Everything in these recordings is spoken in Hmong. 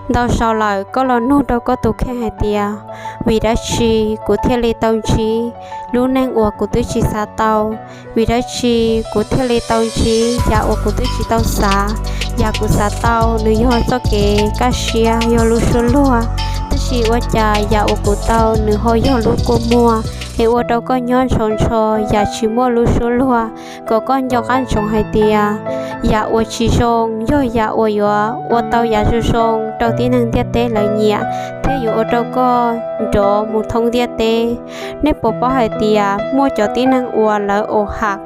Ntau zaus lawm koj los nug rau koj tus kheej hais tias, vim dab tsi kuv thiaj li tau ntsib lub neej uas kuv twb tsis xav tau? Vim dab tsi kuv thiaj li tau ntsib yam uas kuv twb tsis tau xav? Yam kuv xav tau nws yog txoj kev kaj siab, yog lub suab luag, tab sis ua cas yam uas kuv tau nws ho yog lub kua muag, es ua rau koj nyob ntshaus ntsho yam tsis muaj lub suab luag. Kom koj nco qab ntsoov hais tias yam uas tsis zoo yog yam uas yuav ua tau yam zoo zoo rau tib neeg ntiaj teb lawv nyiam, thiab yuav ua rau koj nrov mus thoob ntiaj teb. Nej puas paub hais tias muaj cov tib neeg uas lawv ua ham,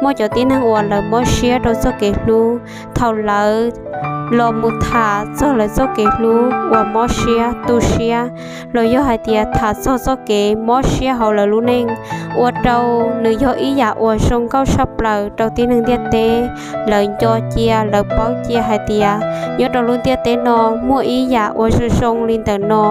muaj cov tib neeg uas lawv mob siab rau txoj kev hlub? Thaum lawv los mus tham txog lawv txoj kev hlub uas mob siab tu siab, los yog hais tias tham txog txoj kev mob siab hauv lawv lub neej, ua rau nws yog ib yam uas zoo nkauj tshaj plaws rau tib neeg ntiaj teb. Lawv nco cia, lawv paub cia hais tias nyob rau lub ntiaj teb no muaj ib yam uas zoo zoo li ntawm no,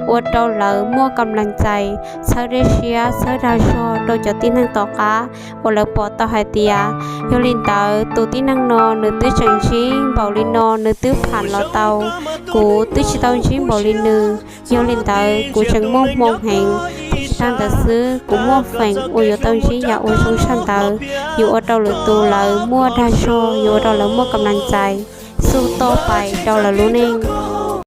ua rau lawv muaj kam lees txais, txhawb dej siab, txhawb dag zog rau cov tib neeg tom qab uas lawv pom tau hais tias, yog li ntawd tus tib neeg no nws twb tseem ntsib npaum li no, nws twb pham los tau, kuv twb tsis tau ntsib npaum li nws. Yog li ntawd kuv tseem muaj hmoo heev. Tsis tas ntawd xwb, kuv muaj feem uas yuav tau ntsib yam uas zoo tshaj ntawd, yuav ua rau lwm tus lawv muaj dag zog, yuav ua rau lawv muaj kam lees txais, xub toj pais rau lawv lub neej.